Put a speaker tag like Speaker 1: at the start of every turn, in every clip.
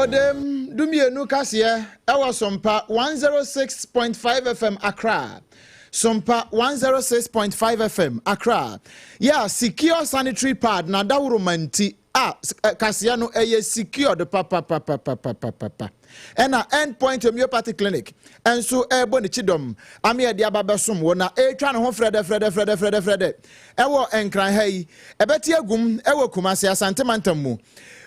Speaker 1: Odem 12 kaseɛ ɛwɔ Sompa 106.5 FM Accra. Sompa 106.5 FM Accra. Yeah, secure sanitary pad na dawuro manti a kaseɛ no ɛyɛ secured papapapapapapa. Ɛna End Point Homeopathy Clinic ɛnso ɛrebɔ ne kyidɔm ame ɛde aba bɛsom wɔ na ɛretwa ne ho frɛdɛ frɛdɛ frɛdɛ frɛdɛ frɛdɛ ɛwɔ Nkran ha yi, ɛbɛte agum ɛwɔ Kumase Asante mantam mu.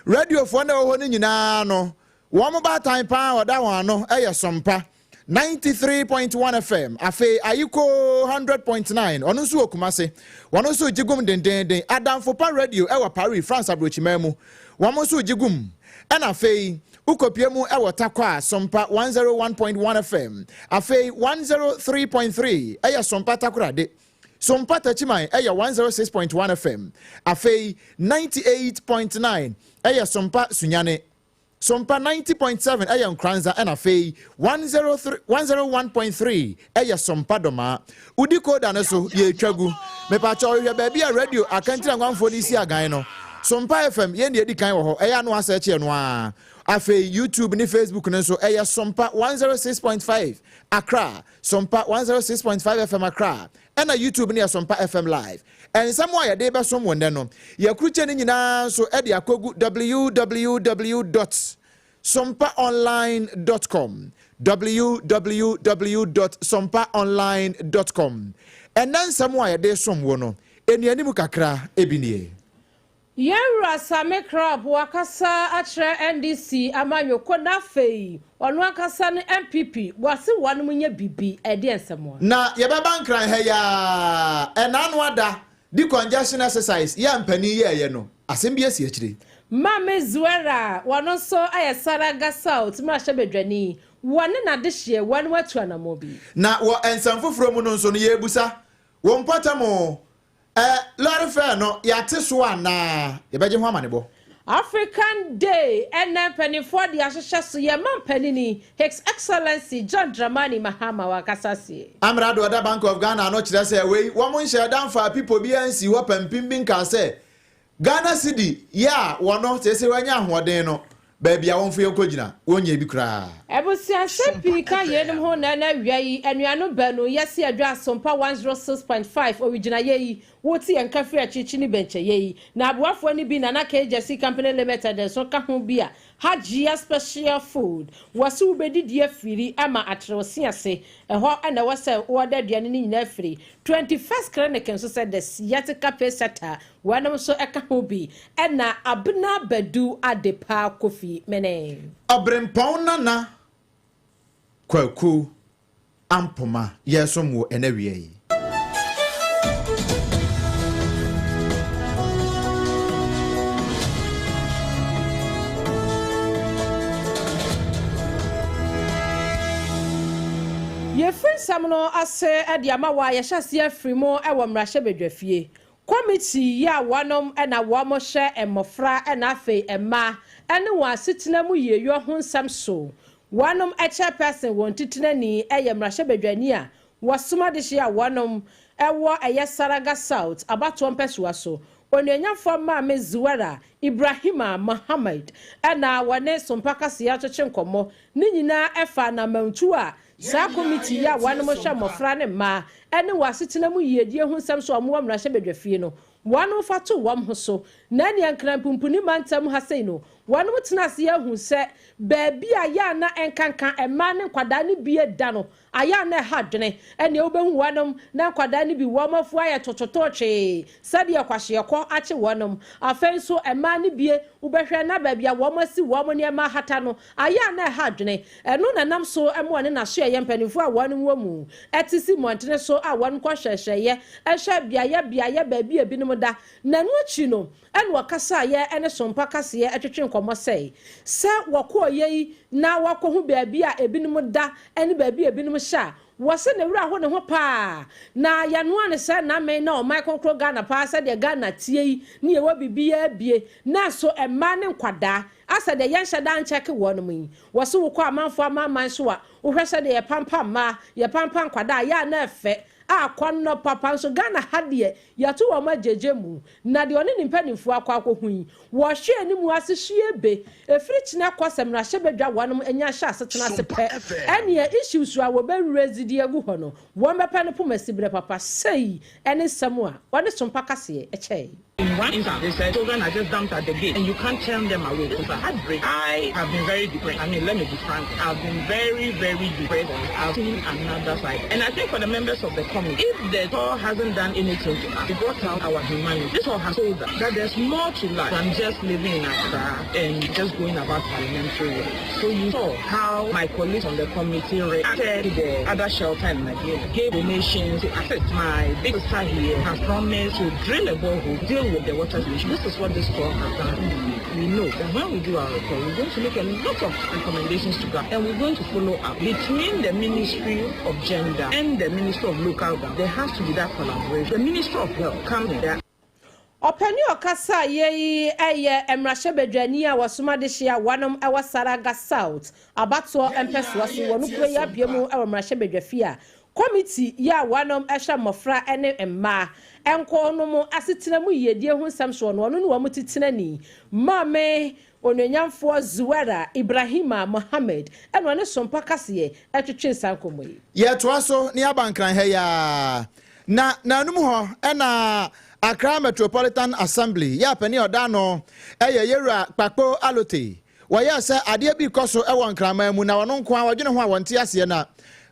Speaker 1: Radiofoɔ na ɛwɔ hɔ no nyinaa no, wɔn baatan paa ɔda wɔn ano ɛyɛ Sompa 93.1 FM. Afei Ayiko 100.9, ɔno nso wɔ Kumase, wɔn nso gye gum dendenden. Adamfopa Radio ɛwɔ Paris, France aburokyiman mu, wɔn nso gye gum. Ɛna afei wokɔpie mu ɛwɔ Takwa, Sompa 101.1 FM. Afei 103.3 ɛyɛ Sompa Takorade. Sompa Tachiman ɛyɛ 106.1 FM. Afei 98.9 ɛyɛ Sompa Sunyane. Sompa 90.7 ɛyɛ Nkranza. Ɛna afei 103 101.3 ɛyɛ Sompa Dɔmaa. Wodi koda no so yɛtwa gu. Mepakyɛ ɔhwɛ baabi a radio akantiri anwanfoɔ no si agan no, Sompa FM yɛn deɛ edi kan wɔ hɔ. Ɛyɛ ano asɛ kyerɛ no a. Afei YouTube ne Facebook no nso ɛyɛ Sompa 106.5 Accra, Sompa 106.5 FM Accra. Ɛna YouTube no yɛ Sompa FM Live. Ɛnsɛm a yɛde bɛsom wɔ nnɛ no, yɛkurukyɛ no nyinaa nso ɛde akɔgu www.sompaonline.com, www.sompaonline.com. Ɛnɛ nsɛm a yɛde som wɔ no, ɛnuanim kakra ebi nie.
Speaker 2: Yɛn Sammy Crabbe wakasa akyerɛ NDC amanyɔkɔ, n'afei ɔno ankasa no NPP wɔase wɔn nyɛ bibi ɛde nsɛm a.
Speaker 1: Na yɛbɛba Nkran ha yaa, ɛna ano ada decongestion exercise yɛ mpanin yɛɛyɛ no, asɛm bi asi akyire.
Speaker 2: Maame Zuwera, wɔn nso ayɛ Salaga South mmarahyɛbadwani, wɔne n'adehyeɛ wɔn atu anammɔ bi.
Speaker 1: Na wɔ nsɛm foforɔ mu no nso no, yɛrebusa wɔn mpɔtam ɛ lorry fare no, yɛate so anaa? Yɛbɛgye ho amanebɔ.
Speaker 2: African Day ɛnɛ mpanimfoɔ de ahyehyɛ so, yɛ ma mpanini His Excellency John Dramani Mahama wakasa sie.
Speaker 1: Amrado ɔda Bank of Ghana no kyerɛ sɛ wei wɔn nhyɛ danfa pipo bi ansi hɔ pampim bi nka sɛ Ghana cedi yɛ a wɔno sɛsɛ wɔanya ahoɔden no, baabi a wɔmfo yɛn kɔgyina wɔnyɛ bi koraa.
Speaker 2: Abusuasɛm pii ka yeinom ho na ɛna awia yi anuanom baanu yɛsi adwa Asompa 106.5 owigyina yi wote yɛn ka firi akyirikyiri ne bɛnkyɛyɛ yi na aboafoɔ no bi Nana Kgyasi Company Limited nso ka ho bi a Hagyia Special Food wɔsi wobɛdidi afiri ama atrɛwse ase ɛhɔ, ɛna ɛwɔ sɛ wɔde aduane no nyinaa firi 21st Clinic nso sɛ the sciatica pesata wɔnom nso ɛka ho bi, ɛna Abena Badu Adepa Kofi Mene.
Speaker 1: Ɔberempɔn Nana Kwaku Ampoma yɛsom wɔ ɛnɛ wia yi.
Speaker 2: Yɛfiri nsɛm no ase de ama wɔ a yɛhyɛ aseɛ afiri mu wɔ mmarahyɛbadwafie committee yi a wɔnom na wɔn hyɛ mmɔfra na afei mmaa ne wɔn asetena mu yieyɔ ho nsɛm so. Wɔnom chairperson, wɔn titenani, yɛ mmarahyɛbadwani a wɔsoma de hyɛ a wɔnom ɛwɔ ɛyɛ Salaga South abatoɔ mpɛsoa so, onuonyamfoɔ Maame Zuwera Ibrahima Mohammed, ɛna wɔne Sompa kaseɛ atwetwe nkɔmmɔ ne nyinaa ɛfa anamantu a saa committee yi a wɔnom hwɛ mmɔfra ne mmaa ɛne wɔn asetena mu yiedie ho nsɛm so a wɔwɔ mmarahyɛbadwafie no wɔn fa to wɔn ho so. Na nea Nkranpumpuni mantam ha sei no, wɔn tena ase ahu sɛ beebi a yɛ ana nkanka mmaa ne nkwadaa ne bie da no ayɛ ana ɛha adwene. Ɛnea wobɛhu wɔnom na nkwadaa no bi wɔn afu ayɛ totototwee sɛdeɛ kwahyeɛkɔ akye wɔnom. Afei nso mmaa no bie wobɛhwɛ na baabi a wɔn asi wɔn nneɛma ahata no ayɛ ana ɛha adwene. Ɛno na nam so ɛmo ɔne n'aso ɛyɛ mpanimfoɔ a wɔn wɔ mu ɛte si mmɔntene so a wɔn kɔ hwɛhwɛyɛ ɛhwɛ beayɛ beayɛ baabi a ebinom da. Na ɛno akyi no, ɛna ɔkasa yɛ ɛne Sompa kaseɛ ɛtwetwe nkɔmɔ sɛ wɔkɔɔ yɛ yi na wɔkɔho baabi a ebinom da ɛne baabi a ebinom hyɛ a, wɔsɛ ne wura ho ne ho paa na yɛnoa ne sɛ name na ɔman kronkron Ghana paa, sɛdeɛ Ghana tie yi ne yɛwɔ biribiara bie na so mmaa ne nkwadaa asɛ deɛ yɛnhyɛ da nkyɛke wɔn mu yi. Wɔsi wokɔ amanfoɔ amanman so a, wohwɛ sɛdeɛ yɛpampa mmaa, yɛpampa nkwadaa yɛ a na ɛfɛ. a akɔnnɔ papa nso Ghana ha deɛ yɛato wɔn agyegye mu. Na deɛ ɔne ne mpanimfoɔ akɔ akɔhu yi, wɔhwɛ anim ase hwie be ɛfiri kyena kɔ sɛ mmarahyɛbadwa wɔnom anya ahyɛ asetena ase pɛ, ɛneɛ issues a wɔbɛwura zidi agu hɔ no, wɔn bɛpɛ no poma siberɛ papa. Sei ɛne nsɛm a wɔne Sompa kaseɛ ɛkyɛe.
Speaker 3: In one instance, they said children are just dumped at the gate and you can't turn them away. It's a heartbreak. I have been very depressed. I mean, let me be frank. I've been very, very depressed. I've seen another side. And I think for the members of the committee, if the tour hasn't done anything to us, it brought out our humanity. This all has told us that there's more to life than just living in Accra and just going about parliamentary work. So you saw how my colleagues on the committee reacted to the other shelter in Nigeria, gave donations to assist. My big sister here has promised to drill a borehole, deal with the water issue. This is what this tour has done. We know that when we do our report, we're going to make a lot of recommendations to government, and we're going to follow up between the Ministry of Gender and the Ministry of Local Government. There has to be that collaboration. The Ministry of Health comes in there.
Speaker 2: Ɔpɛni ɔkasa yɛ yi ɛyɛ mmarahyɛbadwani a wɔsoma de hyia wɔnom ɛwɔ Salaga South abatoɔ mpɛsoa so. Wɔn kuro yi abie mu ɛwɔ mmarahyɛbadwa fie a committee yi a wɔnom ɛhwɛ mmɔfra ne mmaa nkɔɔ no mu asetena mu yiedie ho nsɛm soɔ no, ɔno ne wɔn titena ni, Maame Onuonyamfoɔ Zuwera Ibrahima Mohammed, ɛna ɔne Sompa kaseɛ ɛtwetwe nsa nkɔmmɔ yi.
Speaker 1: Yɛtoa so ne aba Nkran ha yi na nanum hɔ, ɛna Accra Metropolitan Assembly yɛ apani ɔda no ɛyɛ Yɛwura Kpakpo Alote. Wɔyɛ sɛ adeɛ bi kɔ so ɛwɔ Nkraman mu na wɔno nko a wɔdwene ho a wɔnte aseɛ, na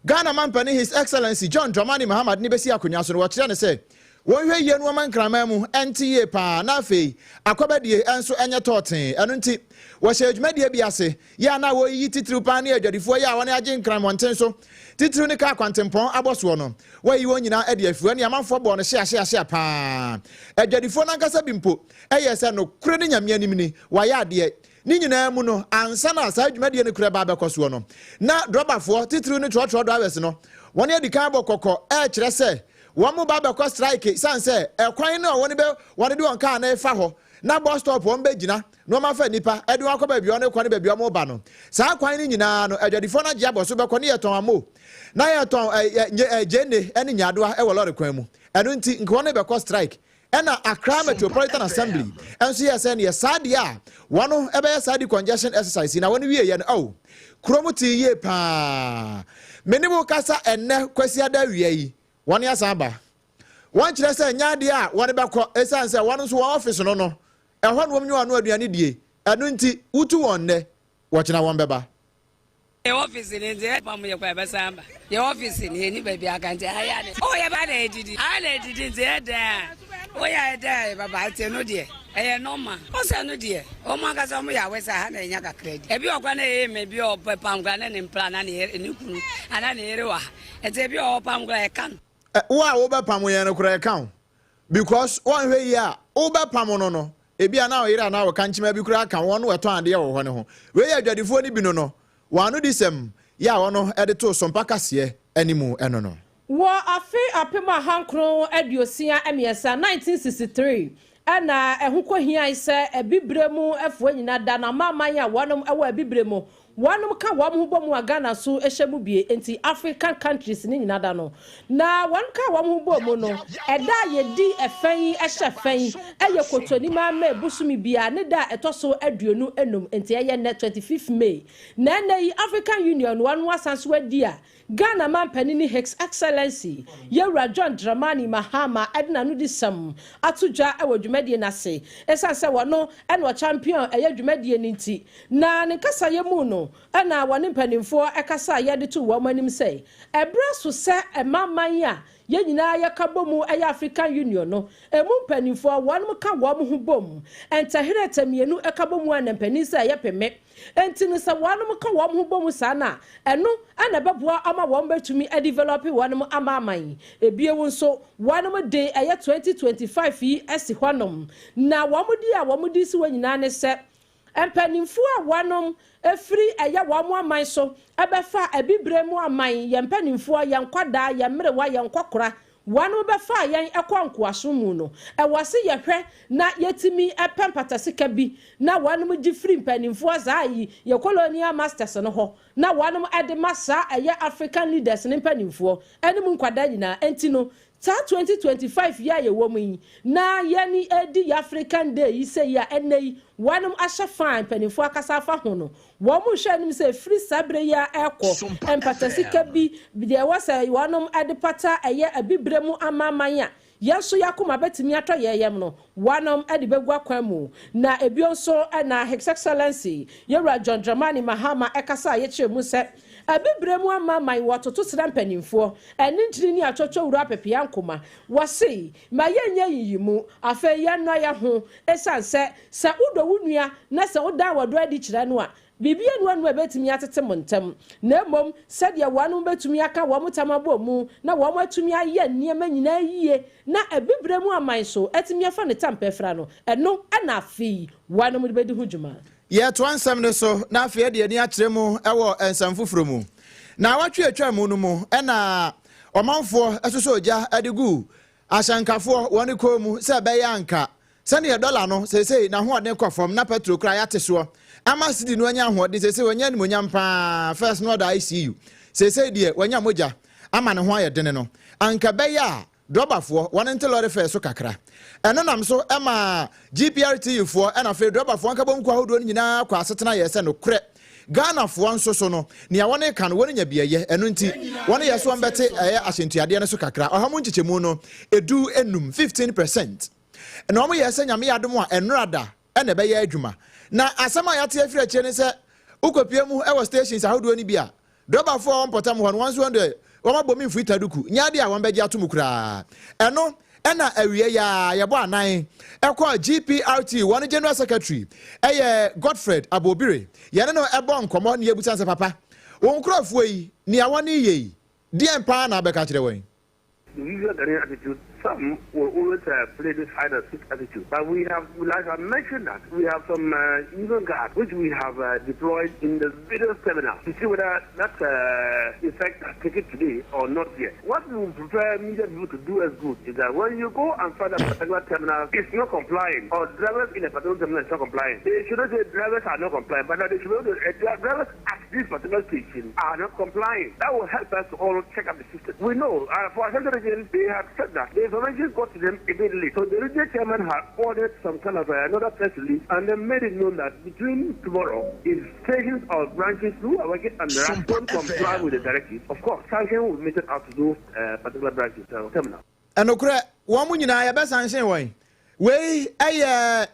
Speaker 1: Ghana mampani, His Excellency John Dramani Mahama, ne bɛsi akonnwa so no, wɔkyerɛ ne sɛ wɔnhwɛ yie no wɔma Nkraman mu ɛnte yie paa, na afei akɔbɛdie ɛnso ɛnyɛ tɔɔtee. Ɛno nti wɔhyɛ dwumadie bi ase yɛ a na wɔyiyi titiriw paa ne adwadifoɔ yɛ a wɔne agye Nkran mmɔnten so, titiriw ne kaa kwantempɔn abɔsoɔ no. Wɔayi wɔn nyinaa de afi ne amanfoɔ bɔɔ no hyeahyeahyea paa. Adwadifoɔ no ankasa bi mpo ɛyɛ sɛ nokorɛ ne Nyame anim ni wɔayɛ adeɛ ne nyinaa mu no. Ansa na saa dwumadie no kura ba abɛkɔ soɔ no, na drɔbafoɔ titiriw ne trɔtrɔ drivers no wɔn adi kan bɔ kɔkɔ ɛrekyerɛ sɛ wɔn mo ba bɛkɔ strike, san sɛ ɛkwan no a wɔn bɛ wɔn de wɔn kaa no fa hɔ na bus stop wɔn bɛgyina na wɔn afa nipa ɛde wɔn akɔ baabi wɔn kɔ ne baabi wɔn ba no, saa kwan no nyinaa no adwadifoɔ no agye abɔ so bɛkɔ ne yɛtɔn amo na yɛtɔn ɛ ɛ gyeene ɛne nyaadoa ɛwɔ lɔre kwan mu. Ɛno nti nka wɔn bɛkɔ strike. Ɛna Accra Metropolitan Assembly ɛnso yɛ sɛ neɛ saa deɛ a wɔn ɛbɛyɛ saa decongestion exercise na wɔn wie yɛ no, oh, kurom te yie paa. Mene mo kasa ɛnnɛ Kwasi ada awia yi, wɔn asan aba wɔn kyerɛ sɛ nyɛ adeɛ a wɔn bɛkɔ, ɛsiane sɛ wɔn nso wɔn office no ɛhɔ na wɔn nyɛ wɔn aduane die. Ɛno nti wotu wɔn nnɛ, wɔkyena wɔn bɛba.
Speaker 4: Yɛ office ni nti ɛpam yɛ kɔ ɛbɛsan ba. Yɛ office ni yɛ ni baabi aka nti ayɛ ne o yɛ ba na edidi ayɛ na edidi nti ɛdɛn a woyɛ ɛdɛn a yɛ baba nti ɛno deɛ ɛyɛ normal. Ɔsɛ no deɛ wɔn ankasa wɔn yɛ awɛsɛ ha na ɛnya kakra di. Ebi ɔkwa na ɛyɛ mɛ ebi ɔpɛ pam kora ne ne mpla na ne yere ne kunu ana ne yere wɔ ha nti ebi ɔwɔ pam kora ɛka no.
Speaker 1: Ɛ wo a wobɛpam yɛn no koraa ɛka wo, because wɔnhwɛ yie a wobɛpam no, ebi a na ɔyere anaa ɔka nkyɛn bi koraa ka wɔn no wɔtɔn adeɛ wɔ hɔ ne ho. Wei yɛ adwadifoɔ no bi no wɔn ano di sɛm yɛ a wɔn de to Sompa kaseɛ anim ɛno no.
Speaker 2: Wɔ afe 1963, 1963, ɛna ɛho kɔhiae sɛ Abibire mu afoɔ nyinaa da na amaaman a wɔnom ɛwɔ Abibire mu wɔnom ka wɔn ho bɔ mu a Ghana so hyɛ mu bie, nti African countries ne nyinaa da no na wɔn ka wɔn ho bɔ mu no, ɛda a yɛdi ɛfɛn yi ɛhyɛ fɛn yi ɛyɛ Kotonimaa May bosome bia ne da a ɛtɔ so 25, nti ɛyɛ nnɛ 25 May. Na ɛnɛ yi African Union wɔn asan so adi a Ghana mampanin, His Excellency Yɛwura John Dramani Mahama, ɛde n'ano di sɛm ato dwa wɔ dwumadie n'ase, ɛsiane sɛ wɔno ɛna ɔchampion ɛyɛ dwumadie no nti. Na ne nkasayɛ mu no, ɛna wɔne mpanimfoɔ ɛkasa a yɛde to wɔn anim sɛ ɛberɛ so sɛ ɛmaman a yɛn nyinaa yɛka bɔ mu ɛyɛ African Union no emu mpanimfoɔ wɔn ka wɔn ho bom. Ntɛherɛtɛ mmienu ɛka bɔ mu a na mpanin sɛ ɛyɛ peme, nti no sɛ wɔn ka wɔn ho bɔ mu saa na ɛno ɛna ɛbɛboa ama wɔn bɛtumi adevelop wɔn ama aman. Ebie nso wɔn de ɛyɛ 2025 yi asi hɔnom na wɔn di a wɔn di si wɔn nyinaa ne sɛ mpanimfoɔ a wɔnom efiri ɛyɛ wɔn aman so ɛbɛfa Abibire mu aman, yɛn mpanimfoɔ, yɛn nkwadaa, yɛn mmerewa, yɛn nkɔkora. Wɔnom bɛfaa yɛn kɔɔ nkoasom mu no, ɛwɔ se yɛhwɛ na yɛtumi pɛ mpatasika bi na wɔnom gye firi mpaninfoɔ saa yi yɛ colonial masters no hɔ na wɔnom de ma saa ɛyɛ African leaders no mpaninfoɔ ɛne mu nkwadaa nyinaa. Enti no saa 2025 yi a yɛwɔ mu yi na yɛne redi yɛ African day yi sei a ɛnnɛ yi wɔnom ahyɛ fa a mpaninfoɔ akasa afa ho no, Wɔn nhwɛ anim sɛ ɛfiri saa berɛ yi ara rekɔ, mpatasika bi, deɛ ɛwɔ sɛ wɔnom de pata ɛyɛ Abibire mu amanaman a yɛn nso yɛn akoma bɛtumi atɔ yɛn yam no, wɔnom de bɛgu akwan mu. Na ɛbio nso na His Excellency Yɛwura John Dramani Mahama ɛkasa a yɛkyerɛ mu sɛ Abibire mu amanaman wɔtoto sra mpaninfoɔ, ɛne ntini ne atwɔtwɔ wura apepea nkoma. Wɔse ma yɛnyɛ nyiyimu, afei yɛnnɔ yɛn ho, ɛsiane sɛ Sɛ wodɔ wo nua na sɛ wodan w'ɔdɔ adi kyerɛ no a, biribi anuanu a ebetumi atete mo ntam. Na mmom, sɛdeɛ wɔnom betumi aka wɔn tam abɔ mu na wɔatumi ayɛ nneɛma nyinaa yie na Abibire mu aman so atumi afa ne tam pɛfra no, ɛno na afei wɔnom de bedi ho dwuma.
Speaker 1: Yɛretoa nsɛm no so na afei yɛde ani akyerɛ mu wɔ nsɛm foforɔ mu. Naawɔtwe a ɛtwaa mu no mu na ɔmanfoɔ sosɔɔ gya de guu ahyɛnkafoɔ wɔn kɔn mu sɛ ɛbɛyɛ anka Sɛdeɛ dɔla no seesei n'ahoɔden kɔ fam na pɛtro koraa yɛate soɔ ama cedi no anya ahoɔden seesei wanya animuonyam paa first no ɔda ICU seesei deɛ wanya mogya ama ne ho ayɛ dene no anka ɛbɛyɛ a drɔbafoɔ wɔn nte lɔre fɛɛ so kakra ɛno nam so ɛma GPRTU foɔ ɛna afei drɔbafoɔ nkabom kuo ahodoɔ no nyinaa kɔ asetena yɛɛ sɛ nokorɛ Ghanafoɔ nso so no nea wɔn reka no wɔn nya bi ɛyɛ ɛno nti wɔn yɛ so wɔn bɛte ɛyɛ ahyɛntuadeɛ no so kakra ɔha mu nkyekyɛmu no edu enum 15%. Na wɔn yɛɛ sɛ Nyame yɛ adom a ɛnora da na ɛbɛyɛ adwuma. Na asɛm a yɛate afiri akyire ne sɛ wokɔpue mu wɔ stations ahodoɔ no bi a, drɔbafoɔ a wɔwɔ mpɔtam hɔ no wɔn nso wɔn deɛ wɔn abɔ me mfiri taduku, nyɛ adeɛ a wɔn bɛgye ato mu koraa. Ɛno na awieɛ yi ara yɛbɔ anan kɔɔ GPRT wɔn General Secretary ɛyɛ Godfred Abobire, yɛne no bɔɔ nkɔmmɔ na yɛbisa no sɛ papa wo nkorɔfoɔ yi nea wɔn reyɛ yi deɛn paa na wobɛka akyerɛ wɔn?
Speaker 5: The usual Ghanaian attitude, some will always uh, play this hide and seek attitude. But we have, like I mentioned that, we have some uh, union guards which we have uh, deployed in the various terminals to see whether that uh, effect has taken today or not yet. What we would prefer media people to do as good is that when you go and find a particular terminal is not complying or drivers in a particular terminal is not complying, they should not say drivers are not complying, but that they should be able to, uh, drivers at this particular station are not complying. That will help us to all check up the system. We know, uh, for Ashanti region, they have said that the information got to them immediately. So the regional chairman had ordered some kind of uh, another press release and then made it known that between tomorrow, if stations or branches who are working under us don't comply with the directive, of course, sanction will be meted out to those uh, particular branches or terminals.
Speaker 1: Ɛnokorɛ, wɔn nyinaa yɛbɛsanhyen wɔn. Wei yɛ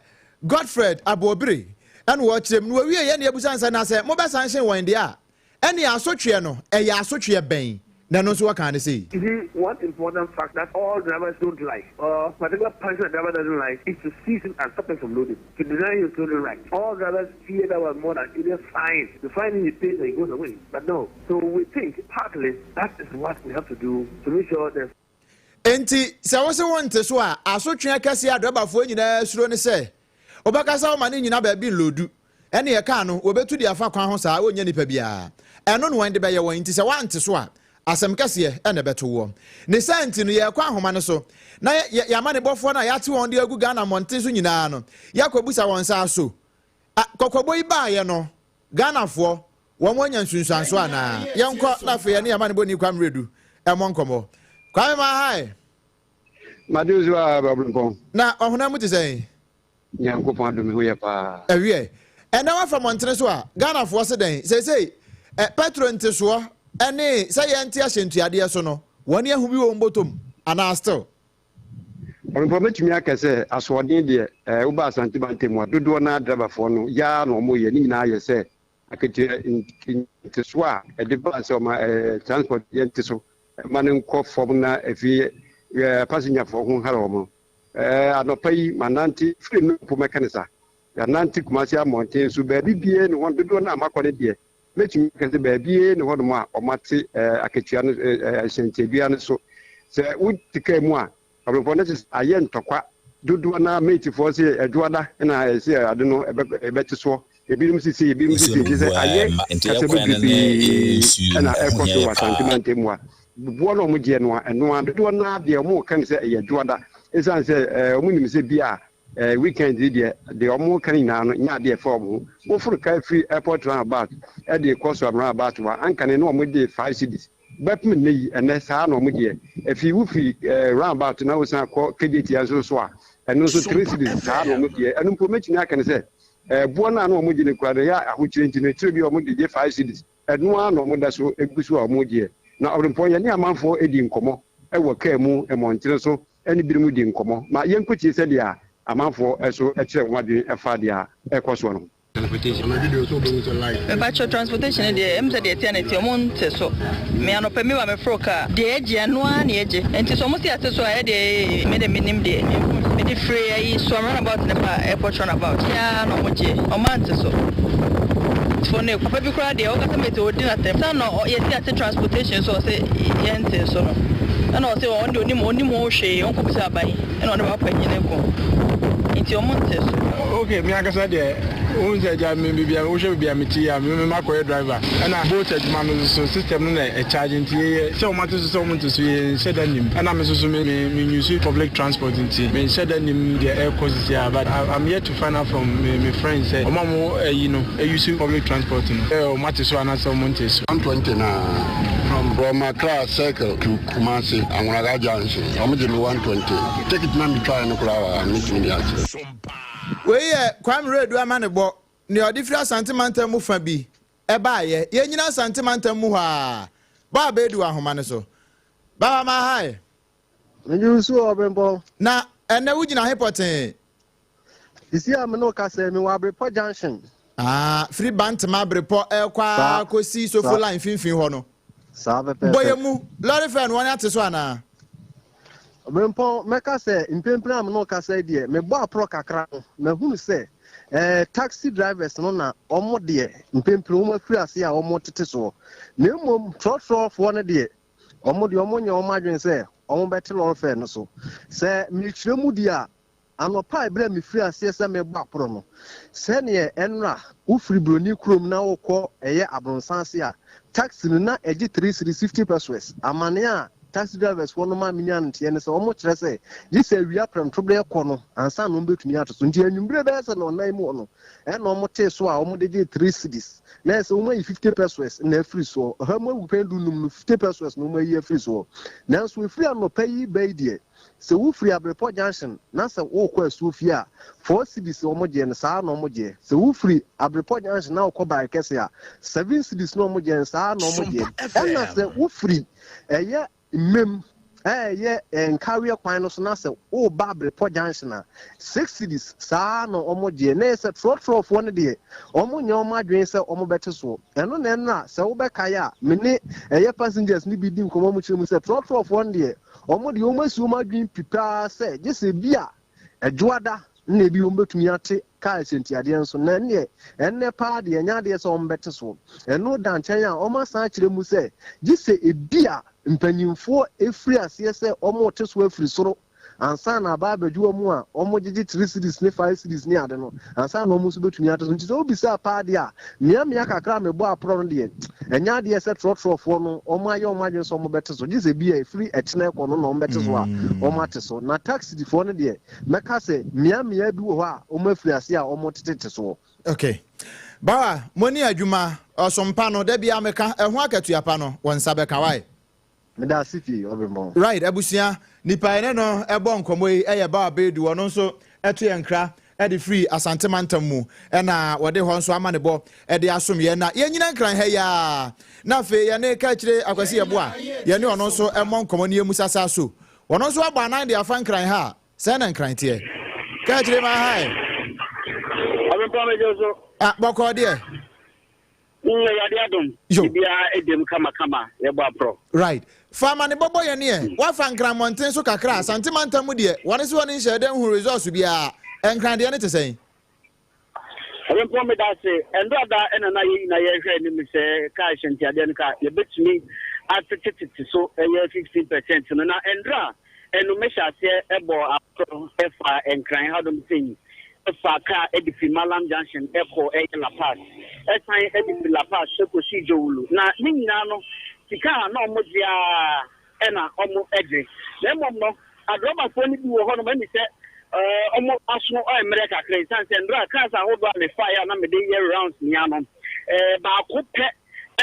Speaker 1: Godfred Aboobire ɛna ɔkyerɛ mu. Na wɔwie yɛ na yɛbusa no sɛ, na sɛ mobɛsanhyen wɔn deɛ a, ɛneɛ asotweɛ no, ɛyɛ asotweɛ bɛn? Na ɛno nso wɔkaa no sei.
Speaker 5: You see, one important fact that all drivers don't like, or particular punishment a driver doesn't like, is to seize him and stop him from loading, to deny his loading right. All drivers fear that one more than any fine. The fine he pays and he goes away. But no. So we think partly that is what we have to do to make sure there's
Speaker 1: Enti sɛ wose wonte so a, asotwe akɛseɛ a drɔbafoɔ nyinaa suro ne sɛ wobɛka sɛ woma no nnyina baabi nloodu. Ɛneɛ kaa no wɔbɛtu de afa kwan ho saa wɔnnya nipa biara. Ɛno na wɔn de bɛyɛ wɔn. Enti sɛ woante so a, asɛm kɛseɛ na ɛbɛto woɔ. Ne saa nti no yɛrekɔ ahoma no so na yɛ yɛn amanebɔfoɔ no a yɛate wɔn de agu Ghana mmɔnten so nyinaa no, yɛakɔbisa wɔn sɛ aso a kɔkɔbɔ yi baeɛ no Ghanafoɔ wɔn anya nsunsuansoɔ anaa? Yɛnkɔ na afei yɛne yɛn amanebɔni Kwame Redu mmɔ nkɔmmɔ. Kwame Mahae!
Speaker 6: Made wo so a Babrempɔn.
Speaker 1: Na ɔhonam mu te sɛn?
Speaker 6: Nyankopɔn adom me ho yɛ paa.
Speaker 1: Ɛwiɛ, ɛnɛ woafa mmɔntene so a, Ghanafoɔ se dɛn? Seesei ɛ, pɛtro ntesoɔ ne sɛ yɛnte ahyɛntuadeɛ so no, wɔn ahu bi wɔ wɔn bɔtɔ mu anaa still?
Speaker 6: Ɔbɛpɔ mɛtumi aka sɛ asoɔden deɛ ɛɛ woba Asante mantam mu a dodoɔ no ara driverfoɔ no yɛ ara na wɔyɛ ne nyinaa yɛ sɛ akatua ntesoɔ a ɛde baa sɛ ɔma ɛɛ transport yɛ nte so ma no nkɔ fam na afei ɛɛ passengerfoɔ ho nhare wɔn ɛɛ anɔpa yi manante firi no mpo mɛka ne sa yɛanante Kumasi mmɔnten so baabi biara ne hɔ dodoɔ no a makɔ no deɛ Mɛtumi aka sɛ baabiara nni hɔnom a wɔate akatua no, hyɛntiadua no so. Sɛ wote kaa mu a, abrɛmpɔn no kyerɛ sɛ ayɛ ntɔkwa. Dodoɔ no ara, matefoɔ se Ɛdwoada na ɛsɛ ade no ɛbɛte soɔ. Ebinom se sei, ebinom se
Speaker 7: Nsuo
Speaker 6: sei.
Speaker 7: no
Speaker 6: Kyerɛ
Speaker 7: gu
Speaker 6: sɛ
Speaker 7: ara
Speaker 6: ayɛ
Speaker 7: ma nti
Speaker 6: kasa
Speaker 7: ɛkwan no ne
Speaker 6: bebrebee
Speaker 7: nsuo no
Speaker 6: na
Speaker 7: ɛho
Speaker 6: ɛrekɔ
Speaker 7: hia
Speaker 6: so
Speaker 7: yɛ
Speaker 6: wɔ Asante
Speaker 7: paa.
Speaker 6: mantam mu ha. Boɔ no a wɔgyeɛ no ara, ɛno ara, dodoɔ no ara deɛ wɔreka no sɛ ɛyɛ dwoada, ɛsiane sɛ wɔnim sɛ bi a weekend yi deɛ, deɛ wɔreka no nyinaa no nyɛ adeɛ a ɛfa wɔn ho. Woforo kaa firi airport roundabout de rekɔ Suam roundabout hɔ a, anka ne na wɔgye five cedis. Bɛpem nnɛ yi, ɛnnɛ saa na wɔgyeɛ. Ɛfiri wofiri roundabout na wosan kɔ Kejetia nso so a, ɛno nso three cedis saa na wɔgyeɛ. Ɛno mpo mɛtumi aka no sɛ boɔ no a na wɔgye no koraa no, ɛyɛ ahokyerɛ nti no, akyire bi wɔde gye five cedis. Ɛno ara na wɔda so gu so a wɔgyeɛ. Na ɔrempɔn, yɛne amanfoɔ di nkɔmmɔ wɔ kaa mu, mmɔntene so ne binom di nkɔmmɔ. Ma yɛnkɔtie sɛdeɛ amanfoɔ nso kyerɛ wɔn adwene fa deɛ ɛrekɔ soɔ no ho.
Speaker 7: Mepakyɛw transportation no deɛ ɛm sɛ deɛ ɛteɛ na ɛteɛ ɔmo nte so me anɔpa mi ba me foro car deɛ yɛgye ɛno ara na yɛgye nti sɛ ɔmo se yɛate so a ɛdeɛ me deɛ menim deɛ mede firi ayi Suam runabout no ba airport runabout gye ara na ɔmo gyeɛ ɔmo ante so fo no papa bi koraa deɛ ɔkasa mate ɔdi n'atɛm sɛ na yɛse yɛate transportation so ɔse yɛnte so no ɛna ɔse ɔno deɛ ɔnim ɔnim ho hwee ɔnkɔ bisa aban. Ɛna ɔne papa panyin no ko nti ɔmo nte so.
Speaker 8: Ok me ankasa deɛ wohu sɛ agya me baabi a wohwɛ baabi a mete yi a me me makɔyɛ driver ɛna bolt adwuma no nso system no na ɛcharge nti yɛyɛ sɛ wɔn ate so sɛ wɔn nte so yɛ nhyɛ da nim ɛna me nso so me me me use public transport nti me nhyɛ da nim deɛ ɛrekɔ sisi a but I, I'm yet to find out from me me friends sɛ wɔn a wɔn ayi no use public transport no sɛ wɔn ate so anaasɛ wɔn nte so.
Speaker 9: 120 na from Accra Circle to Kumasi Anwonaga Junction wɔn gye me 120 ticket na me twaeɛ no koraa wɔ ha metumi de akyerɛ.
Speaker 1: Wei yɛ Kwame Redu amanebɔ, nea ɔde firi Asante mantam mu fa bi baeɛ. Yɛnnyina Asante mantam mu hɔ ara. Bɔ a bɛadu wɔ ahoma no so. Baba Mahae.
Speaker 10: Megye wo so Ɔbempɔn.
Speaker 1: Na ɛnnɛ wogyina he pɔtee?
Speaker 10: Sisi a me ne wo kasa yi, mewɔ Abrepɔ Junction.
Speaker 1: Ah, firi Bantama Abrepɔ ɛrekɔ ara kɔsi Sofo Line mfimfini hɔ no.
Speaker 10: Saa pɛpɛɛpɛ.
Speaker 1: Bɔ yɛn mu, lɔre fɛ no wɔn ate so anaa?
Speaker 10: Ɔbrempɔn, mɛka sɛ mprempren a me ne wo kasa yi deɛ, mebɔ aporɔ kakra no, mahunu sɛ eh, taxi drivers no na wɔn deɛ mprempren wɔn afiri ase a wɔtete soɔ. Na mmom trɔtrɔfoɔ no deɛ, wɔn deɛ wɔnyɛ wɔn adwene sɛ wɔbɛte lɔre fɛ no so. Sɛ merekyerɛ mu deɛ a, Anɔpa a ɛberɛ a mefiri aseɛ sɛ merebɔ aporɔ no, sɛdeɛ ɛnora wofiri Buroni kurom na worekɔ ɛyɛ Abronsan ase a, taxi no na ɛgye three cedis fifty pesewas. Amaneɛ a taxi drivers foɔ no maa menyaa no nteɛ ne sɛ wɔkyerɛ sɛ gye sɛ awia prɛmtoberɛ kɔ no ansa na wɔbɛtumi ato so. Nti anwummere bɛyɛ sɛ nnɔnnan mu hɔ no ɛna wɔtee so a wɔde gyee three cedis. Na ɛyɛ sɛ wɔayi fifty pesewas na afiri soɔ. Ɔha mu abupɛn du nnum no fifty pesewas na wɔayi afiri soɔ. Nanso ɛfiri anɔpa yi ba yi deɛ, Sɛ wo firi Abrepɔ junction na sɛ wo rekɔ Asuo fie a, four cedis na wɔn gyeɛ no saa ara na wɔn gyeɛ. Sɛ wo firi Abrepɔ junction na wokɔ Barekɛse a, seven cedis na wɔn gyeɛ no saa ara na wɔn gyeɛ. Ɛna sɛ wo firi ɛyɛ Mmem a ɛyɛ Nkaweɛ kwan no so na sɛ wo reba Abrepɔ junction a, six cedis saa ara na wɔn gyeɛ. Na ɛyɛ sɛ trɔtrɔfoɔ no deɛ wɔn nyɛ wɔn adwene sɛ wɔn bɛte soɔ. Ɛno na ɛnora sɛ wo bɛkae a, me ne ɛyɛ passengers no bi di nkɔmmɔ wɔn kyerɛ mu sɛ trɔtrɔfoɔ no deɛ Wɔn deɛ, wɔasi wɔn adwene pi paa sɛ gye sɛ bi a Ɛdwoada na ebi wɔbɛtumi ate kaa ahyɛntiadeɛ nso, na ɛnneɛ ɛnnɛ paa deɛ ɛnyɛ adeɛ sɛ wɔbɛte soɔ. Ɛno da nkyɛn a, wɔasan akyerɛ mu sɛ gye sɛ ebi a mpanimfoɔ firi aseɛ sɛ wɔrete so afiri soro ansa na aba abɛgye wɔn a wɔgyegye three cedis ne five cedis ne ade no ansa na wɔn nso bɛtumi ate so. Nti sɛ wobisaa paa deɛ a, mmeammea kakra a mebɔ aporɔ no deɛ, ɛnyɛ adeɛ sɛ trɔtrɔfoɔ no wɔayɛ wɔn adwene sɛ wɔbɛte so, gye sɛ bi a ɛfiri ɛkyena rekɔ no na wɔbɛte so a wɔate so. Na taxifoɔ no deɛ, mɛka sɛ mmeammea bi wɔ hɔ a wɔafiri aseɛ a wɔtetete soɔ.
Speaker 1: Ok. Bawa, moni adwuma, ɔsom pa no, da biara meka, ɛho akatua pa no, wo nsa bɛka, wai?
Speaker 10: Meda ase pii, Ɔbemmɔ.
Speaker 1: Right, abusua, nipa yɛne no ɛbɔ nkɔmmɔ yi yɛ Bawa Bedu, ɔno nso ɛto yɛn nkra de firi Asante mantam mu, ɛna wɔde hɔ nso amanebɔ de asom yɛn, na yɛnyina nkran ha yi ara, na afei yɛne Kaakyire Akwasi Yeboah, yɛne ɔno nso mmɔ nkɔmmɔ ne yɛmmu sasa so, ɔno nso abɔ anan de afa nkran ha a, sɛn na nkran teɛ? Kaakyire ma ha ɛ.
Speaker 5: Ɔbempɔn megye so.
Speaker 1: Ah, bɔkɔɔ deɛ.
Speaker 5: Awurade adom, biribiara ɛdam kamakama, yɛbɔ aprɔ.
Speaker 1: Right. Fa ama ne bɔbɔ yɛn neɛ, wafa Nkran mmɔnten so kakra, Asante mantam mu deɛ, wɔne se wɔne nhyɛɛ da nhuu results biara, Nkran deɛ no te sɛn?
Speaker 5: Ɔbɛnpɔn meda ase. Ɛndɔ ada ɛna na yɛn nyinaa yɛhwɛ anim sɛ kaa hyɛntiadeɛ no ka yɛbɛtumi atetetete so ɛyɛ 15% no na ɛndra Ɛno mehyɛ aseɛ bɔɔ aporɔ faa Nkran hanom sei, faa kaa de firi Mallam Junction kɔɔ ɛyɛ La Paz, san de firi La Paz kɔsii Dzowulu. Na ne nyinaa no,
Speaker 11: Sika a na wɔgye ara na wɔgye. Na mmom no, adrɔbafoɔ no bi wɔ hɔnom, ɛne sɛ wɔn aso mmerɛ kakra, ɛsiane sɛ nnora cars ahodoɔ a mefaeɛ a na mede yɛ rounds nia no, baako pɛ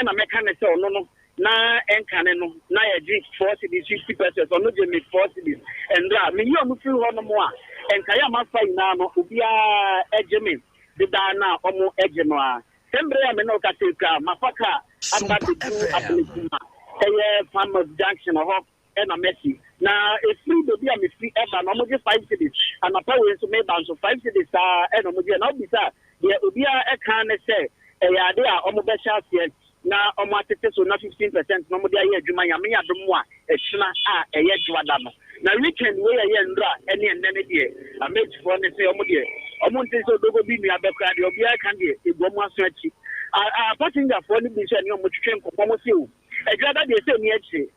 Speaker 11: na mɛka ne sɛ ɔno no na ɛnkane no na yɛgye 4 cedis 50 pesewas, ɔno gye me 4 cedis. Nnora meyi ɔno firi hɔnom a, nkaeɛ a mafa nyinaa no, obiara gye me dedaa no a ɔmo gye no a. Sɛ mmerɛ a me ne wo kasa yi koraa, mafa kaa aba bɛdu Ablekuma, ɛyɛ Farmers Junction hɔ ɛna mɛsi. Na ɛfiri baabi a mefiri ɛba no, ɔmogye 5 cedis. Anapa wei nso meba nso, 5 cedis saa ɛna ɔmogye. Na wobisa deɛ obiara ɛka ne sɛ ɛyɛ ade a ɔmo bɛhyɛ aseɛ na ɔmo atete so na 15% na ɔmo de ayɛ adwuma, Nyame yɛ adom a, ɛkyena a ɛyɛ Dwoada no. Na weekend wei a ɛyɛ nnora ɛne ɛnnɛ ne deɛ, ameetifoɔ ne sɛ ɔmo deɛ ɔmo nte sɛ odogo bi nua bɛkora deɛ obiara ka deɛ egu ɔmo aso akyi. A passengerfoɔ no bi nso ɛne ɔmo twetwe nkɔmmɔ, ɔmo se o, Adwuada deɛ sɛ ni akyire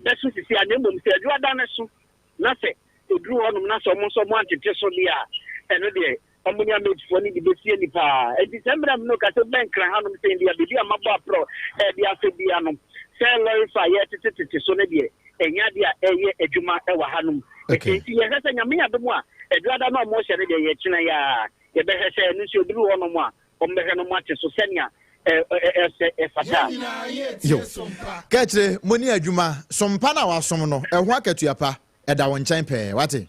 Speaker 11: bɛso sisi a, na mmom sɛ Adwuada no so na sɛ eduru hɔnom na sɛ ɔmo nso ɔmo antete so deɛ a, ɛno deɛ ɔmo ne ameetifoɔ no de besie nipa. Nti sɛ mmerɛ mu no kasa bɛn kran hanom sɛ deɛ biribi a mabɔ aprɔ ɛde afɛ bia no sɛ lɔre fa yɛtete tete so no deɛ, ɛnya adeɛ a ɛyɛ adwuma ɛwɔ hanom. Nti yɛhwɛ sɛ Nyame adom a, Adwuada no a ɔmo hyɛ no deɛ, yɛkyena yɛ a yɛbɛhwɛ sɛ ɛno nso eduru hɔnom a, ɔmo bɛhwɛ no mo ate so sɛnea ɛsɛ ɛfata.
Speaker 1: Yo, kɛkyerɛ mo ne adwuma sompa no a wasom no, ɛho akatua pa ɛda wo nkyɛn pɛɛ. Wate,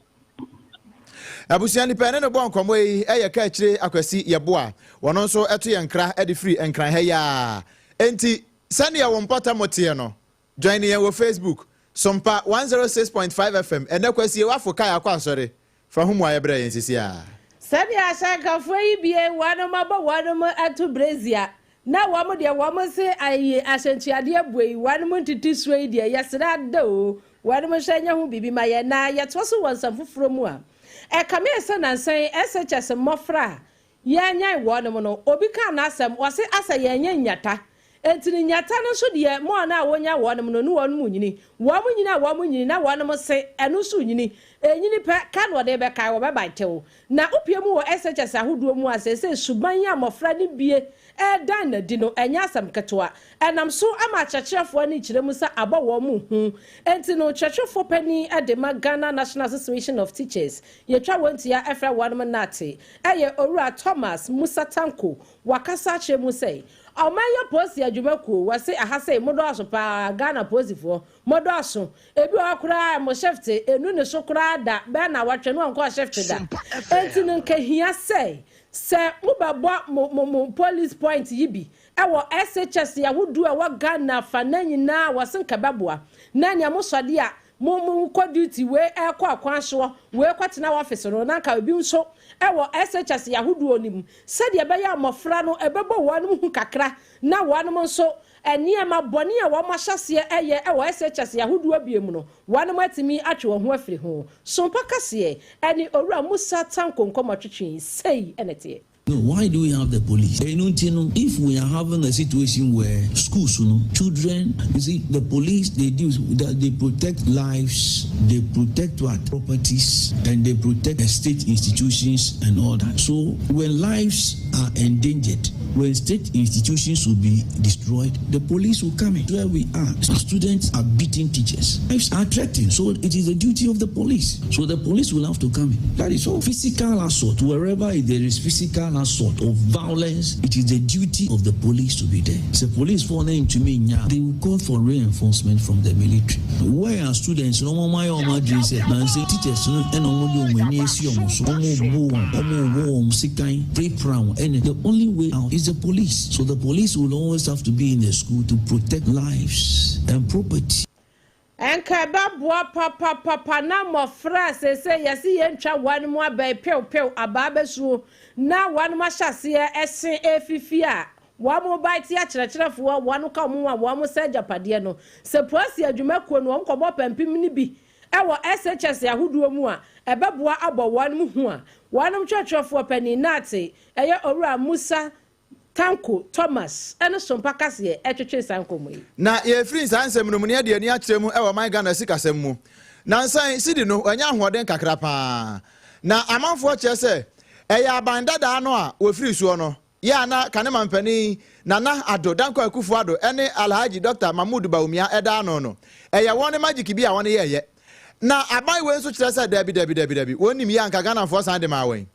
Speaker 1: abusua nipa ɛne ne bɔ nkɔmmɔ yi ɛyɛ Kaakyire Akwasi Yɛboa. Wɔno nso ɛto yɛn nkra ɛde firi Nkran ha yi a. Enti sɛneɛ wo mpɔtam teɛ no, join yɛn wɔ Facebook, Sompa 106.5 FM. Ɛnɛ Kwasie wafo kae akɔ asɔre fa ho mu ayɛ berɛ yɛn sisi a.
Speaker 2: Sɛdeɛ ahyɛnkafoɔ yi bie wɔnom abɔ wɔnom ato brezia na wɔn deɛ wɔn se ayi ahyɛntuadeɛ bue yi, wɔnom ntete suo yi deɛ, yɛsrɛ ada o, wɔnom nhwɛ nyɛ ho biribi ma yɛn. Na yɛtoa so wɔ nsɛm foforɔ mu a, ɛkame sɛ nansan SHS mmɔfra a yɛanyan wɔnom no, obi kaa n'asɛm, wɔse asɛ yɛnyɛ nyata. Enti no nyata no nso deɛ, mɔɔ no a wonya wɔnom no ne wɔnom nyini. Wɔn nyini a wɔn nyini na wɔnom se ɛno nso nyini. Ɛnyini pɛ ka na ɔde bɛkae, wɔbɛban tew. Na wopie mu wɔ SHS ahodoɔ mu a, seesei suban yi a mmɔfra no bie ɛredan n'adi no, ɛnyɛ asɛm ketewa. Ɛnam so ama akyerɛkyerɛfoɔ ne kyerɛ mu sɛ abɔ wɔn mu hu. Enti no, kyerɛkyerɛfoɔ panin de ma Ghana National Association of Teachers, yɛtwa wɔn tia ɛfrɛ wɔnom NAATE, ɛyɛ Owura Thomas Musa Tanko, wakasa akyerɛ mu sɛ, ɔman yɛ polisi adwumakuo, wɔse aha sei modɔɔso paa, Ghana polisifoɔ, modɔɔso. Ebi wɔ hɔ koraa mo shift enu ne so koraa da bɛɛ na wɔtwe no ɔnkɔɔ shift da. Enti no nka hia sɛ mobɛbɔ mo police point yi bi ɛwɔ SHS ahodoɔ a ɛwɔ Ghana fa na nyinaa, wɔse nka bɛboa. Na nea mosɔde a mo kɔ duty wei, ɛkɔ akwan soɔ wei, kɔtena office no, na nka ebi nso ɛwɔ SHS ahodoɔ no mu, sɛdeɛ ɛbɛyɛ a mmɔfra no ɛbɛbɔ wɔn ho kakra na wɔn nso nneɛma bɔne a wɔn ahyɛseɛ ɛyɛ ɛwɔ SHS ahodoɔ bie mu no, wɔn atumi atwe wɔn ho afiri ho. Sompa kaseɛ ɛne Owura Musa Tanko nkɔmmɔtwetwe sei ɛna teɛ.
Speaker 12: No, why do we have the police? If we are having a situation where schools, children, you see, the police, they do that, they protect lives, they protect what? Properties, and they protect the state institutions and all that. So when lives are endangered, when state institutions will be destroyed, the police will come in. Where we are, students are beating teachers. Lives are threatened. So it is the duty of the police. So the police will have to come in. That is all. Physical assault, wherever there is physical assault or violence, it is the duty of the police to be there. The police fall into me, they will call for reinforcement from the military. Where are students? No more my own say, and say teachers, and only and the only way out is the police. So the police will always have to be in the school to protect lives and property.
Speaker 2: Ɛnka ɛbɛboa papapapa na mmɔfra a sese yɛsi yɛntwa wɔn mu abɛn pewpew abaa bɛsuo na wɔn ahyɛ aseɛ ɛse efifi a wɔn mo ba ti akyerɛkyerɛfoɔ, wɔn ka wɔn a wɔn sɛ agyapadeɛ no, sɛ polisi adwumakuo no wɔn kɔbɔ pampim no bi ɛwɔ SHS ahodoɔ mu a, ɛbɛboa abɔ wɔn mu ho a wɔn kyerɛkyerɛfoɔ panin naate ɛyɛ Owura Musa Tanko Thomas ɛne Sompa kaseɛ ɛtwetwe saa nkɔmmɔ yi.
Speaker 1: Na yɛfiri saa nsɛm no mu ne yɛde ani akyerɛ mu ɛwɔ man Ghana sikasɛm mu. Nansan sidi no wanya ahoɔden kakra paa, na amanfoɔ kyerɛ sɛ ɛyɛ aban dadaa no a wɔfiri soɔ no. yɛ a na kane mampanin Nana Addo Dankwa Akufo Addo ne Alhaji Dɔkta Mahmood Bawumia da ano no, ɛyɛ wɔn ne magic bi a wɔn yɛɛyɛ. Na aban wei nso kyerɛ sɛ dabi dabi dabi dabi, wɔn nim yie anka Ghanafoɔ san de maa wɔn.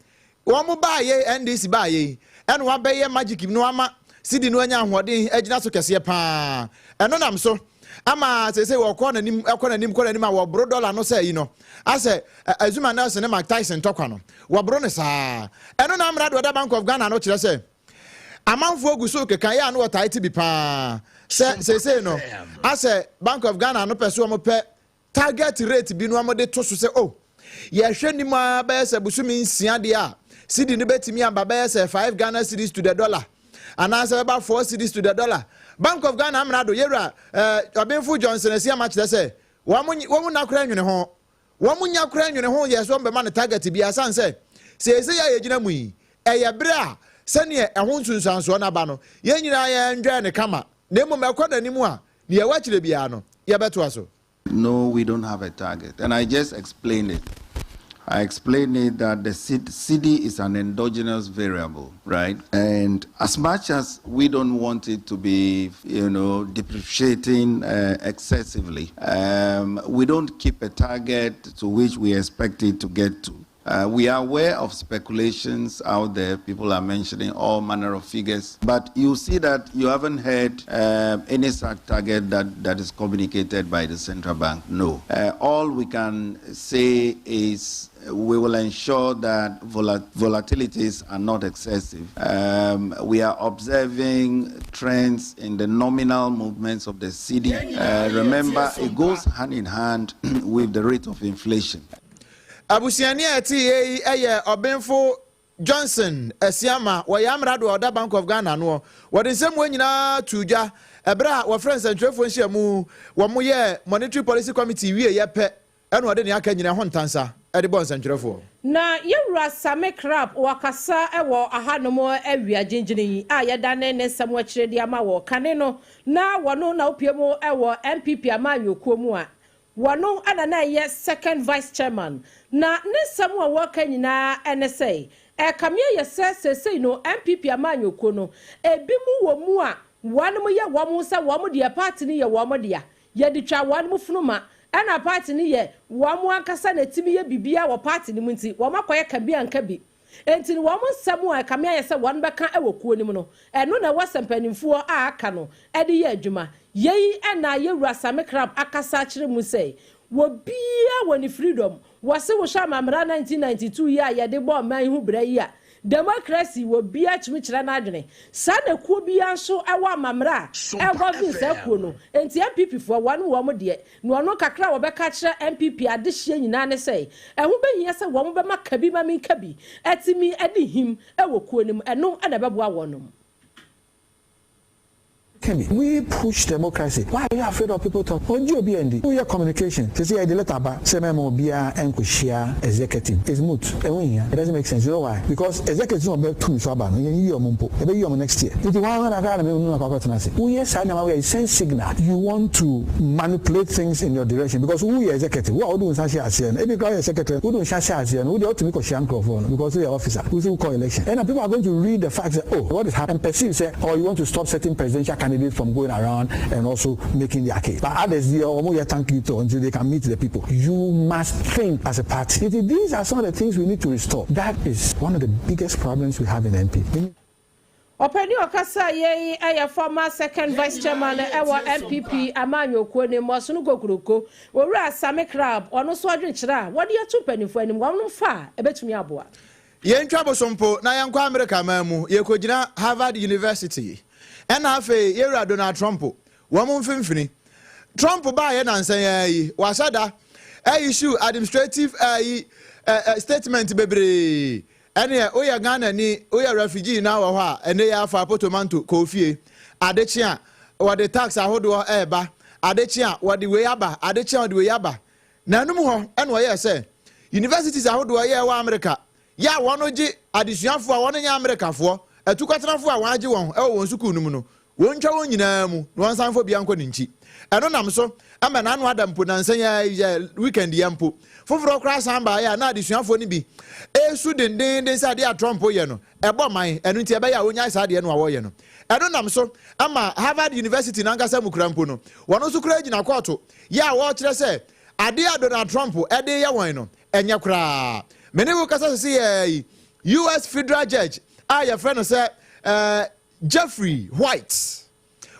Speaker 1: Wɔn baa yei, NDC baa yei, ɛna wɔabɛyɛ magic no ama cedi no anya ahoɔden agyina so kɛseɛ paa. Ɛno nam so ama seesei wɔkɔ n'anim, kɔ n'anim, kɔ n'anim a wɔboro dɔla no sɛ ayi no, asɛ Azuma Nelson ne Mike Tyson ntɔkwa no, wɔboro no saa. Ɛno na amena de ɔda Bank of Ghana no kyerɛ sɛ amanfoɔ gu so keka yɛ a na wɔtae te bi paa sɛ seesei no asɛ Bank of Ghana no pɛ so wɔn pɛ target rate bi no wɔde to so sɛ oh yɛhwɛ nim ara bɛyɛ sɛ bosome 6 deɛ a cedi no bɛtumi aba bɛyɛ sɛ 5 Ghana cedis to the dollar anaasɛ bɛba 4 cedis to the dollar. Bank of Ghana amena do yɛwura Ɔbenfo Johnson Asiama kyerɛ sɛ wɔn wɔn nna koraa nwene ho wɔn nya koraa nwene ho yɛ sɛ wɔn bɛma no target bi asan sɛ seesei a yɛgyina mu yi ɛyɛ bere a sɛneɛ ɛho nsunsuansoɔ no aba no yɛn nyinaa yɛn enjoy ne kama na mmom ɛkɔ n'anim a nea ɛwɔ akyire biara no yɛbɛtoa so.
Speaker 13: No, we don't have a target. And I just explained it. I explained it that the cedi is an endogenous variable, right? And as much as we don't want it to be depreciating excessively, we don't keep a target to which we expect it to get to. We are aware of speculations out there. People are mentioning all manner of figures. But you see that you haven't heard any such target that is communicated by the central bank. No. All we can say is we will ensure that volatilities are not excessive. We are observing trends in the nominal movements of the cedi. Remember, it goes hand in hand with the rate of inflation.
Speaker 1: Abusuani a ɛte yie yi yɛ Ɔbenfo Johnson Asiama, wɔyɛ amrado a ɔda Bank of Ghana noɔ. Wɔde nsɛm wɔn nyinaa to dwa ɛberɛ a wɔfrɛ nsɛntwerɛfoɔ nhyiamu wɔn yɛ Monetary Policy Committee wie yɛ pɛ ɛna ɔde nea aka nyinaa ho ntansa ɛde bɔ nsɛntwerɛfoɔ.
Speaker 2: Na yɛwura Sammy Crabbe wakasa wɔ ahanom awia gyingyini yi a yɛdane ne nsɛm akyerɛ de ama wɔ kane no na wɔno na wopie mu wɔ NPP amanyɔkuo mu a wɔno ana na ɛyɛ second vice chairman na ne nsɛm a wɔka nyinaa ɛne sɛ ɛkame yɛ sɛ seesei no NPP amanyɔkuo no ebi mu wɔ mu a wɔn yɛ wɔn sɛ wɔn deɛ party no yɛ wɔn dea, yɛde twa wɔn funuma ɛna party no yɛ wɔn ankasa na etimi yɛ biribiara wɔ party no mu nti wɔn akɔyɛ kabi anka bi nti wɔn nsɛm a ɛkame ayɛ sɛ wɔn bɛka wɔ kuo no mu no ɛno na ɛwɔ sɛ mpanimfoɔ a aka no ɛde yɛ adwuma. Yei ɛna yɛwura Sammy Crabbe akasa akyerɛ mu sɛ wɔbiara wɔ ne freedom wɔse wohyɛ amammerɛ 1992 yi a yɛde bɔ ɔman yi ho brɛ yi a democracy wɔ bia tumi kyerɛ n'adwene saa na kuo bia nso ɛwɔ amammerɛ a ɛgɔvin saa kuo no nti NPP foɔ wɔn wɔn deɛ na ɔno kakra a wɔbɛka kyerɛ NPP adehyeɛ nyinaa ne sɛ ɛho bɛhia sɛ wɔn bɛma kabi ma mi nka bi ɛtumi ɛde him ɛwɔ kuo no mu ɛno ɛna ɛbɛboa wɔn no.
Speaker 14: Kemi, we push democracy. Why are you afraid of people talk? On GOBND, we hear communication. To say the letter ba, say memo bia enko executive. It's moot. It doesn't make sense. You know why? Because executive no be to so aba no. You yi omo mpo. E be yi omo next year. Nti one na ka na me nu akwa tena se. We hear sign we send signal. You want to manipulate things in your direction because who you executive? Who are do nsa hye ase no? Ebi ka secretary, who do nsa hye ase no? Who dey to me ko hye nkrofo no because we are officer. Who say call election. And people are going to read the facts that, oh, what is happening and perceive say, oh, you want to stop certain presidential candidates from going around and also making their case. But others, they are thank you to until they can meet the people. You must think as a party. These are some of the things we need to restore. That is one of the biggest problems we have in NPP.
Speaker 2: Ɔpɛni ɔkasa yɛyi ɛyɛ former second vice chairman ɛwɔ NPP amanyɔkuo ne mu ɔsono kokuroko Owura Sammy Crabbe ɔno nso adwenkyerɛ a wɔde ato mpanimfoɔ anim wɔn fa a ɛbɛtumi aboa.
Speaker 1: Yɛntwa bosompo na yɛnkɔ Amerika man mu, yɛkɔgyina Harvard University ɛna afei yɛwura Donald Trump wɔn mo mfimfini. Trump baayɛ nansan yɛn yi wahyɛ da issue administrative ɛyi ɛ statement bebree ɛneɛ woyɛ Ghana ni, woyɛ refugee na wɔ hɔ a ɛne yɛ afa potomanto kɔ fie adekye a wɔde tax ahodoɔ ɛɛba adekye a wɔde wei aba adekye a wɔde wei aba na anum hɔ ɛna ɔyɛ sɛ universities ahodoɔ yɛ ɛwɔ Amerika yɛ a wɔn gye adesuafoɔ a wɔn nyɛ Amerikafoɔ atukɔtenafoɔ a wɔn agye wɔn ɛwɔ wɔn sukuu no mu no. Wɔntwa wɔn nyinaa mu na wɔnsan mfa obiara nkɔ ne nkyi. Ɛno nam so ma n'ano ada mpo nnansa yi ara yi, yɛ weekend yi ara mpo. Foforɔ koraa san baeɛ a na adesuafoɔ no bi resu dendeenden sɛ adeɛ a Trump reyɛ no, ɛbɔ man, ɛno nti ɛbɛyɛ a wɔnnyae saa adeɛ no a wɔreyɛ no. Ɛno nam so ma Harvard University no ankasa mu koraa mpo no, wɔn nso koraa gyina kɔɔto yɛ a wɔrekyerɛ sɛ adeɛ a Donald Trump de reyɛ wɔn no, ɛnyɛ koraa. Me ne wo kasa seesei yi, US. Federal Judge a yɛfrɛ no sɛ eh, Jeffrey White.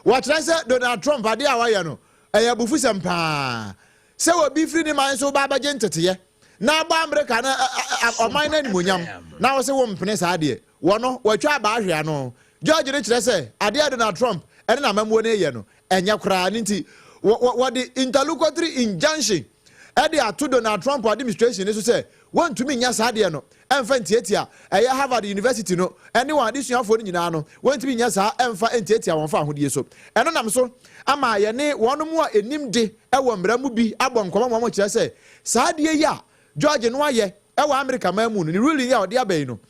Speaker 1: Wɔkyerɛ sɛ Donald Trump adeɛ a wayɛ no, ɛyɛ abufusɛm paa. Sɛ obi firi ne man so ba abɛgye nteteɛ na abɔ Amerika no ɔman no animuonyam na wo se wompene saa deɛ, wɔno watwa abaa ahwe ano. Judge no kyerɛ sɛ adeɛ a Donald Trump ne n'amammuo no reyɛ no, ɛnyɛ koraa. Ne nti, wɔde interlocutory injunction de ato Donald Trump administration no so sɛ wɔntumi nyɛ saa adeɛ no mfa ntiatia ɛyɛ Harvard University no ne wɔn adesuafoɔ no nyinaa no, wɔntumi nyɛ saa mfa ntiatia wɔn fawohodie so. Ɛno nam so ama yɛne wɔn a ɛnim de wɔ mmara mu bi abɔ nkɔmmɔ ma wɔkyerɛ sɛ saa adeɛ yi a George no ayɛ wɔ Amerika man mu no, ne ruling yi a ɔde aba yi no,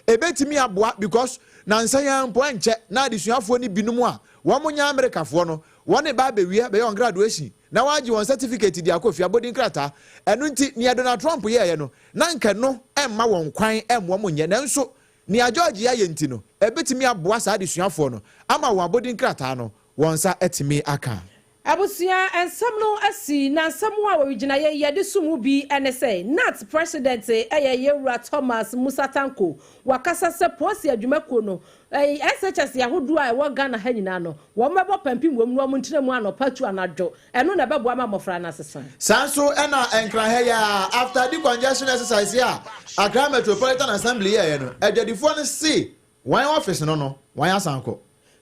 Speaker 1: ɛbɛtumi aboa because nansa yi ara mpo ɛnkyɛ na adesuafoɔ no binom a wɔn nyɛ Amerikafoɔ no, wɔn reba abɛwie abɛyɛ wɔn graduation na wɔagye wɔn certificate de akɔ fie, abɔdin krataa. Ɛno nti, nea Donald Trump yɛeɛ no, na anka ɛno mma wɔn kwan mmoa wɔn nyɛ. Nanso, nea George ayɛ nti no, ɛbɛtumi aboa saa adesuafoɔ no ama wɔn abɔdin krataa no, wɔn nsa atumi aka.
Speaker 2: Abusua nsɛm no asi na nsɛm a wɔregyinaeɛ yi yɛde so mu bi ne sɛ nat president yɛ Yɛwura Thomas Musa Tanko wakasa sɛ polisi adwumakuo no SHS ahodoɔ a ɛwɔ Ghana ha nyinaa no wɔn bɛbɔ pampim wɔ mu na wɔn ntena mu anɔpa tu anadwo ɛno na ɛbɛboa ma mmɔfra no asesa.
Speaker 1: Saa nso na Nkran ha yi ara after decongestion exercise yi a Accra Metropolitan Assembly yɛeɛ no adwadifoɔ no se wɔn office no no wɔn asan kɔ.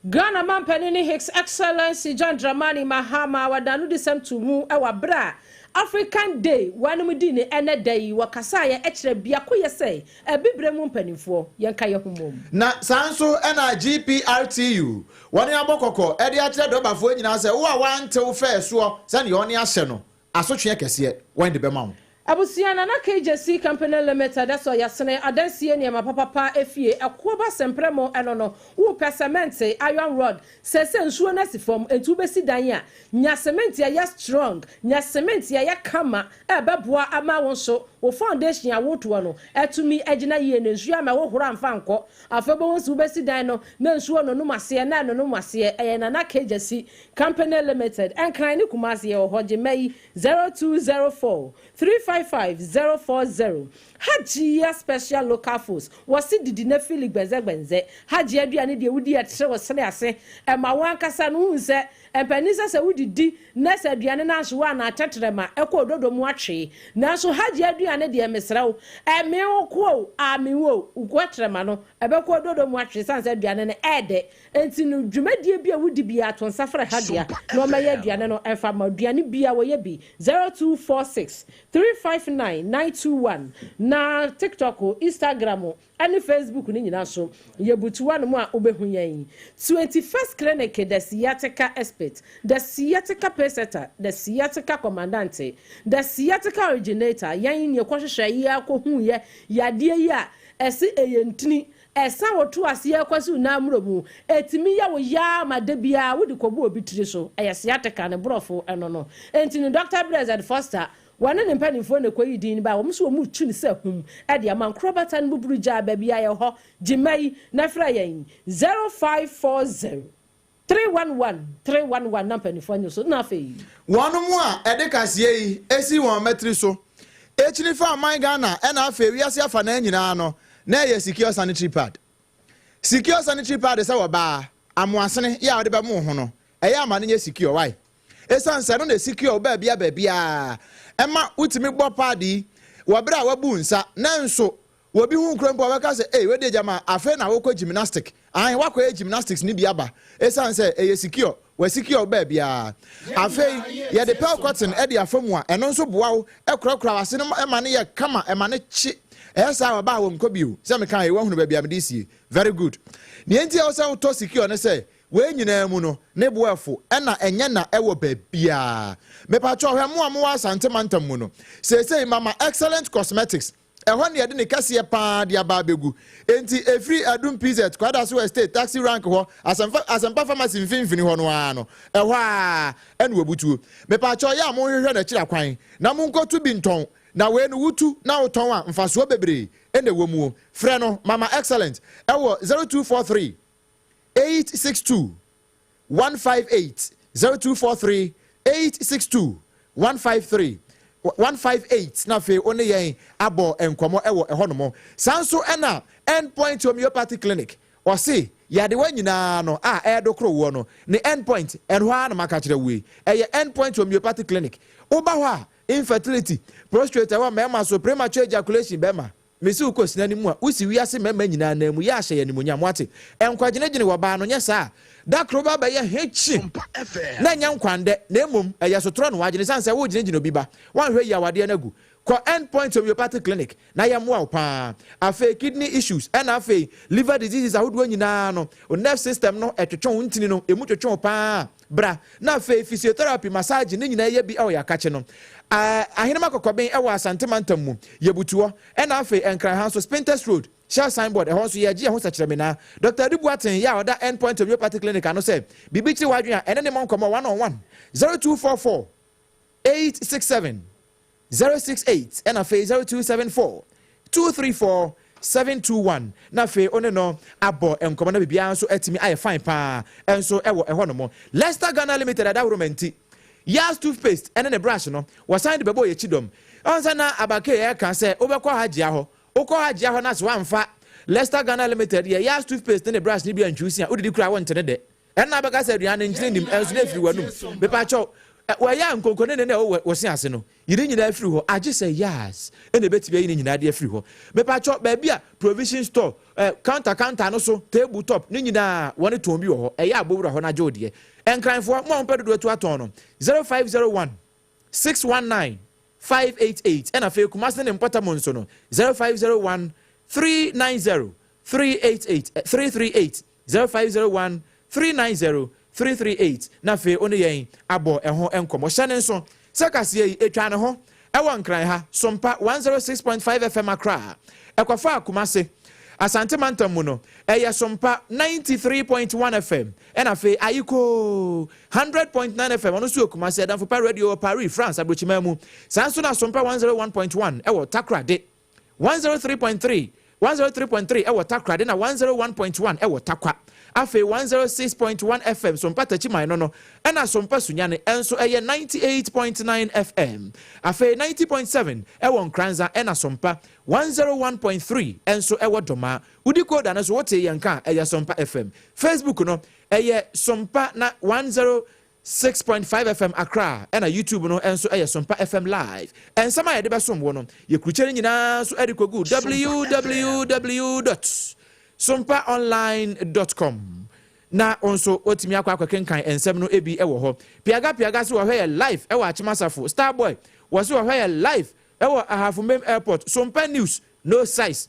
Speaker 2: Ghana Manpanin ne His Excellency John Dramani Mahama wɔde anodisɛm too mu wɔ bere a African Day wɔanom dii no ɛnnɛ da yi, wɔkasaeɛ kyerɛ biakoyɛ sɛ Abibire mu mpanimfoɔ yɛnka yɛn ho mmom.
Speaker 1: Na saa nso na GPRTU wɔne abɔ kɔkɔ de akyerɛ drɔbafoɔ nyinaa sɛ wo a woante wo fɛɛ soɔ sɛdeɛ wɔne ahyɛ no, asotweɛ kɛseɛ wɔn de bɛma wo.
Speaker 2: Abusua Nana KJC Company Limited sɔ yasene adansie nneɛma papapa efie ɛkoɔ ba sɛmprɛ mo ɛno no wo pɛ sɛmɛnte iron rod sɛsɛ nsuo no asi fam nti wo bɛsi dan a nya semɛnte ɛyɛ strong nya semɛnte ɛyɛ kama ɛbɛboa ama wo nso wo foundation a wotoɔ no atumi agyina yie na nsuo ama wohoro amfa ankɔ afei wobɛhu sɛ wobɛsi dan no na nsuo nonom aseɛ na ɛnonom aseɛ ɛyɛ Nana KJC Company Limited Nkran ne Kumasi yɛwɔ hɔ gye mma yi 0204 355 040 Hajia Special Local Foods wɔse didi na fili gbɛnzɛgbɛnzɛ Hajia aduane deɛ wodi ɛtere wo sene ase ɛma wo ankasa no wohu sɛ mpanin sɛ sɛ wodidi na sɛ aduane no anhye wo anaa tɛtrɛma ɛkɔ ododo mu atwee nanso Hajia aduane deɛ mesrɛ wo ɛmee wo ko o amee wo o wo tɛtrɛma no ɛbɛkɔ ododo mu atwee sane sɛ aduane no ɛɛdɛ Enti no, dwumadie bi a wodi biara, to nsa frɛ Hadia na ɔmmɛyɛ aduane no mfa mma wo. Aduane biara, wɔyɛ bi. 0246 359 921 Na TikTok, Instagram, ne Facebook no nyinaa so, yɛbutu hɔnom a wobɛhu yɛn. 21st Clinic, The Sciatica Expert, The Sciatica Pacesetter, The Sciatica Commandante, The Sciatica Originator, yɛn na yɛkɔhwehwɛeɛ ara kɔhuiɛ yadeɛ yi a ɛse ɛyɛ ntini Ɛsa wo to aseɛ kɔsi wo nan mmorɔ mu. Ɛtumi yɛ wo yaa ma da biara wode kɔbu obi tiri so. Ɛyɛ sciatica ne borɔfo ɛno no. Enti no Dɔkta Brezard Foster, wɔne ne mpanimfoɔ na ɛkɔyii din no baeɛ. Wɔn nso wɔretu no sɛ ahum de ama. Nkorabata no buburu gyaa baabi a yɛwɔ hɔ. Gye mma yi na frɛ yɛn 0540 311 311 na mpanimfoɔ anyi so na afei.
Speaker 1: Wɔnom a ɛde kaseɛ yi si wɔn mmatiri so kyini fa ɔman Ghana ɛna afei wiase afanaa nyinaa no na ɛyɛ secure sanitary pad. Secure sanitary pad sɛ wɔbaa, amoasene yɛ a wode bɛmo wo ho no ɛyɛ ama no nyɛ secure why? Ɛsiane sɛ ɛno na ɛsecure wo baabia baabiaa ɛma wotumi bɔ pad yi wɔ berɛ a wabu nsa nanso Obi hu kura mpo a, ɔbɛka sɛ, Ei, wei deɛ gyama afei na wokɔ gymnastic. Aane, woakɔyɛ gymnastics no bi aba. Esiane sɛ ɛyɛ secure, wɔasecure wo baabiara. Afei, yɛde pearl cotton de afa mu a, ɛno nso boa wo korakora w'ase no ma no yɛ kama, ɛma no kye. Ɛyɛ saa a, wɔba a wɔnkɔ bio. Sɛ mekaeɛ yi, woahunu baabi a mede resie. Very good. Nea enti a ɛwɔ sɛ wotɔ secure ne sɛ, wei nyinaa mu no, ne bo ɛfo, ɛna ɛnyɛ na ɛwɔ baabiara. Mepakyɛw, hwɛ mo a mowɔ Asante mantam mu no, seesei mama Excellent Cosmetics. Ɛhɔ ne yɛde ne kɛseɛ paa de aba abɛgu. Enti ɛfiri Adum PZ, Kwadaso Estate, taxi rank hɔ, Asɛmfa, Asɛmpa Pharmacy mfimfini hɔ no ara no, ɛhɔ ara ɛna wɔbutuo. Mepaakyɛw yɛ a monhwehwɛ n'akyiri akwan na monkɔtu bi ntɔn. Na wei no wotu na wotɔn a mfasoɔ bebree na ɛwɔ muo. Frɛ no Mama Excellent ɛwɔ 0243 862 158, 0243 862 153, 158 na afei wo ne yɛn abɔ nkɔmmɔ ɛwɔ ɛhɔnom. Saa nso ɛna End Point Homeopathy Clinic, ɔse yadewa nyinaa no a ɛɛdo koro woɔ no ne End Point, ɛhɔ ara na maka kyerɛ wo yi. Ɛyɛ End Point Homeopathy Clinic. Woba hɔ a, infertility, prostate ɛwɔ mmarima so, premature ejaculation bɛrima. Mese wo kɔ sina no mu a, wosi wiase mmarima nyinaa nan mu, yɛ ahyɛ yɛ animuonyam, woate? Nkwagyinagyina wɔ baa no, nyɛ saa a, da koro ba bɛyɛ hekyi, na ɛnyɛ nkwandɛ, na mmom ɛyɛ sotorɔ na woagyene, ɛsiane sɛ woregyinagyina obi ba, woanhwɛ yie a wadeɛ no agu. Kɔ End Point Homeopathic Clinic na yɛmmoa wo paa. Afei kidney issues, ɛna afei liver diseases ahodoɔ nyinaa no, wo nerve system no ɛtwetwe wo ntini no, ɛmu twetwe wo paa, bra. Na afei physiotherapy, massage, ne nyinaa yɛ bi wɔ yɛakakye no. Ahenema Kɔkɔben wɔ Asante mantam mu, Yɛbutuɔ, ɛna afei Nkran ha nso Spintex Road, Shell signboard, ɛhɔ nso yɛregye yɛn ho sɛkyerɛmenaa. Dɔkta Adu Boateng yɛ a ɔda End Point Homeopathy Clinic ano sɛ biribi kyere w'adwene a, ɛne ne mmɔ nkɔmmɔ one on one, 0244 867 068 ɛna afei 0274 234 721 na afei wo ne no abɔ nkɔmmɔ na biribiara nso atumi ayɛ fine paa nso wɔ ɛhɔ nom. Leicester Ghana Limited adaworoma nti, Yas toothpaste ne ne brush no, wɔsan de bɛbɔɔ yɛn kyidɔm. Ansa na Abakay reka sɛ wobɛkɔ Hajia hɔ, wokɔ Hajia hɔ na sɛ woamfa Leicester Ghana Limited yɛ Yas toothpaste ne ne brush no bi antwiw se a, wodidi koraa wonte ne dɛ. Ɛnna abɛka sɛ aduan no nkyene nnim, ɛnso na efiri w'anum. Mepakyɛw, wɔyɛ a nkonkonene na ɛwɔ wo se ase no, yi ne nyinaa firi hɔ, agye sɛ Yas na ebetumi ayi ne nyinaa de afiri hɔ. Mepakyɛw, baabi a provision store, counter counter no so, table top, ne nyinaa wɔn tɔn bi wɔ hɔ. Ɛyɛ a bɔ wura hɔ na gye wo deɛ. Nkranfoɔ, mo a mopɛ dodoɔ atu atɔn no, 0501 619 588, ɛna afei Kumasi ne ne mpɔtam nso no, 0501 390 388, 338. 0501 390 338 na afei wo ne yɛn abɔ ɛho nkɔmmɔ. Hyɛ no nso sɛ kaseɛ yi ɛtwaa ne ho ɛwɔ Nkran ha, Sompa 106.5 FM Accra, ɛkɔfaa Kumase, Asante Mantam mu no, ɛyɛ Sompa 93.1 FM, ɛna afei Ayikoo 100.9 FM, ɔno nso wɔ Kumase, Adamfo Pa Radio wɔ Paris, France, aburokyiman mu. Saa nso na Sompa 101.1 ɛwɔ Takoradi. 103.3, 103.3 wɔ Takoradi na 101.1 wɔ Tarkwa. Afei 106.1 FM Sompa Takyiman no no ɛna Sompa Sunyani nso ɛyɛ 98.9 FM. Afei 90.7 wɔ Nkoranza ɛna Sompa 101.3 nso wɔ Domaa. Wodi koda no so wotee yɛn nka a ɛyɛ Sompa FM. Facebook no ɛyɛ Sompa na 10 6.5 FM Accra ɛna YouTube no nso yɛ Sompa FM Live. Nsɛm a yɛde bɛsom wo no, yɛkurukyɛ no nyinaa nso de kɔgu www dot sompaonline dot com na wo nso wotumi akɔ akɔkenkan nsɛm no bi wɔ hɔ. Piaga Piaga se wɔhwɛ yɛ live wɔ Akyem Asafo. Starboy wɔse wɔhwɛ yɛ live wɔ Ahafo Mem Airport. Sompa News, no size.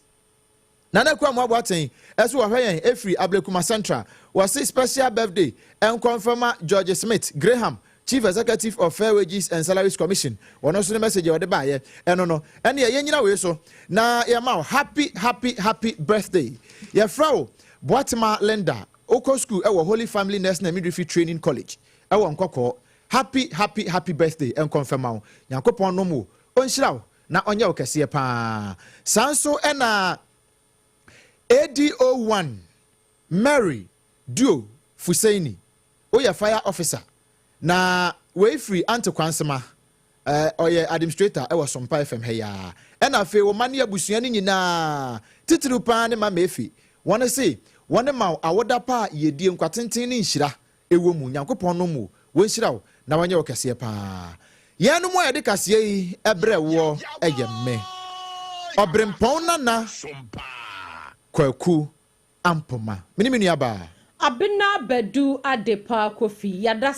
Speaker 1: Nana Akuamoah Boateng nso wɔhwɛ yɛn ɛfiri Ablekuma Central. Wɔse special birthday nkɔ mfama George Smith Graham, Chief Executive of Fair Wages and Salaries Commission. Ɔno nso ne message a ɔde baeɛ ɛno no. Ɛneɛ yɛnyina wei so na yɛma wo happy happy happy birthday. Yɛfrɛ wo Boatema Linda, wokɔ school ɛwɔ Holy Family Nursing and Midwifery Training College ɛwɔ Nkɔkɔɔ. Happy happy happy birthday nkɔ mfɛma wo. Nyankopɔn nom wo, ɔnhyira wo na ɔnyɛ wo kɛseɛ paa. Saa nso na ADO1 Mary Duo Fuseini, woyɛ fire officer na wei firi Ante Kwansema, ɔyɛ administrator wɔ Sompa FM ha yi ara. Ɛna afei wo mma ne abusua no nyinaa, titiriw paa ne Mama Efe, wɔn se wɔn ma wo awoda pa a yiedie, nkwatenten ne nhyira ɛwɔ mu. Nyankopɔn nom wo, wɔnhyira wo na wɔnyɛ wo kɛseɛ paa. Yɛnom a yɛde kaseɛ yi brɛ woɔ yɛ me, Ɔberempɔn Nana Kwaku Ampoma. Me ne me nuabaa.
Speaker 2: Abena Badu Adepa Kofi, yɛada.